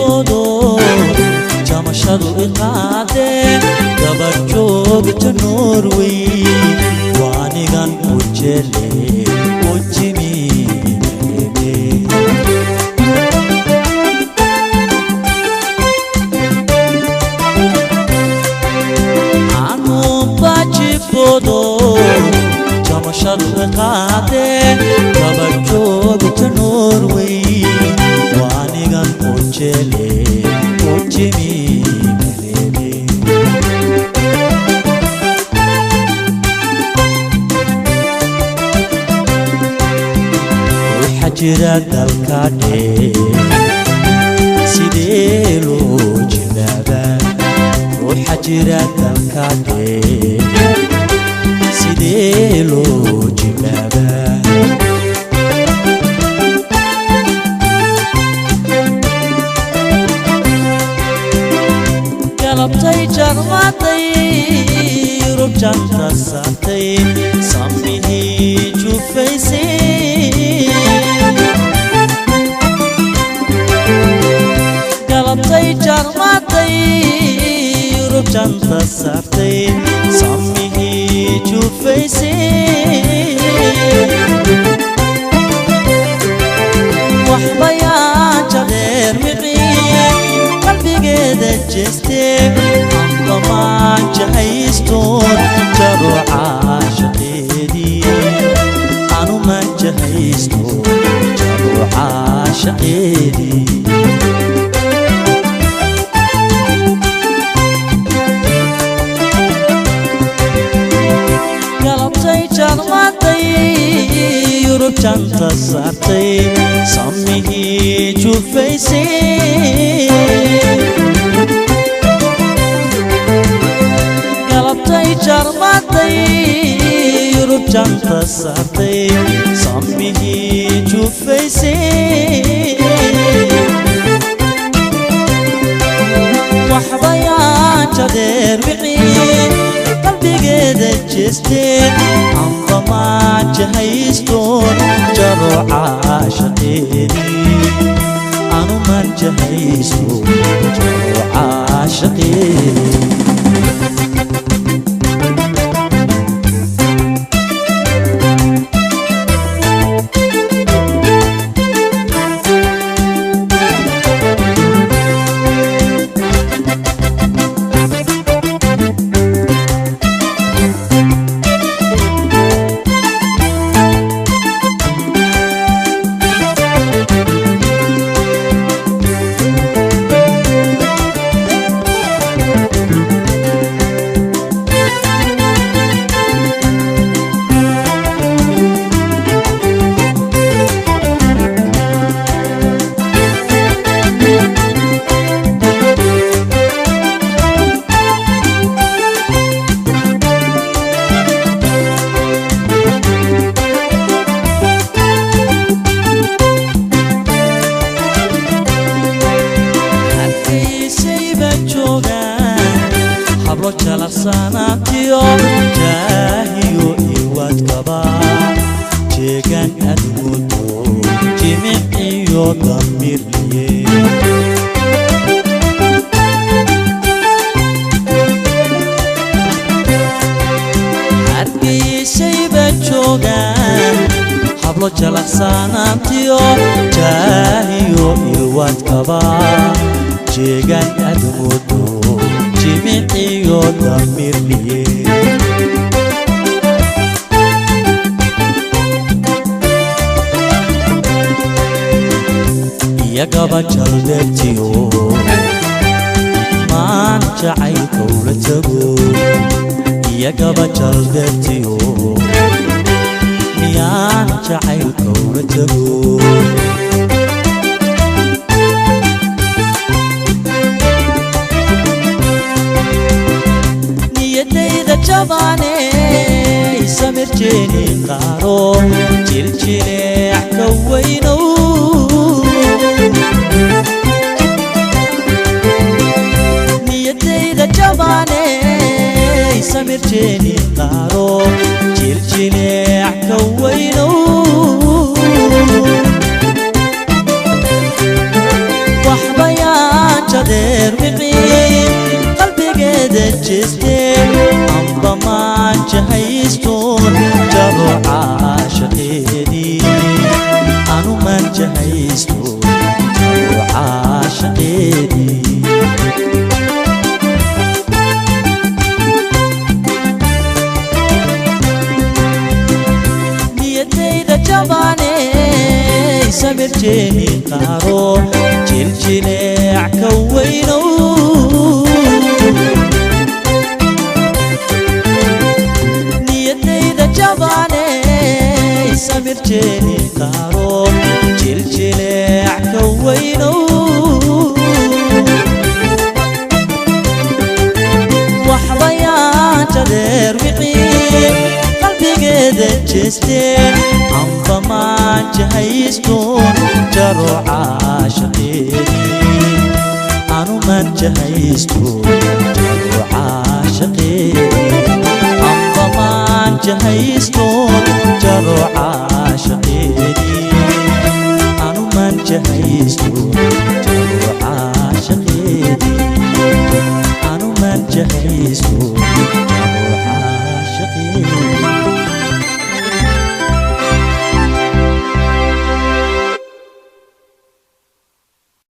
Boodo jamashadu iqaade gabadh joogta Norway waanigan u jele u jimi. Boodo jamashadu iqaade gabadh joogta Norway waanigan u jele u jimi. Ruuxa jira dalka dheer sidee loo jibaabaa? Ruuxa jira dalka dheer sidee loo jibaabaa? Galabtay jarmaatay Yurub janta saartay samihii jufaysay. Galabtay jarmaatay Yurub janta saartay samihii jufaysay. Waxbayaa jareer micii qalbigeeda jeestee amba jahaystoon jaro caashaqeedii anu ma jahaysto jaro caashaqeedii. Galabtay jarmaatay Yurub janta saartay samihii jufaysay. Galabtay jarmaatay Yurub janta saartay samihii jufaysay. Waxbayaa jadeer wicii qalbigeeda jeestee amba ma jahaystoon jaro caashaqeedii anu ma jahaysto jaro caashaqeedii. Hargeysayba joogaan hablo jalaqsanaantiyo jaahiyo iwaadkaba jeegan admudo jimiciyo damirliye. Hargeysayba joogaan hablo jalaqsanaantiyo jaahiyo iwaadkaba jeegan admudo jimiciyo damirliye. Iyagaba jalbeebtiyo maan jacaylkowla tago iyagaba jalbeebtiyo miyaan jacaylkowla tago. Niyadayda jabaaney samir jeeni qaaro jiljileec ka weynow. Niyadayda jabaaney samir jeeni qaaro jiljileec ka weynow. Waxbayaa Jeestee amba maanjahaystoon jaro caashaqeedii, anu maanjahaystoon jaro caashaqeedii. Niyadayda jabaaney, samir jeeni qaaro, jiljileec ka weynow. Niyadayda jabaaney, samir jeeni qaaro, jiljileec ka weynow. Waxbayaan jadeer wixii qalbigeeda jeestee amba maanjahaystoon jaro caashaqeedii, anu maanjahaystoon jaro caashaqeedii, amba maanjahaystoon jaro caashaqeedii, anu maanjahaystoon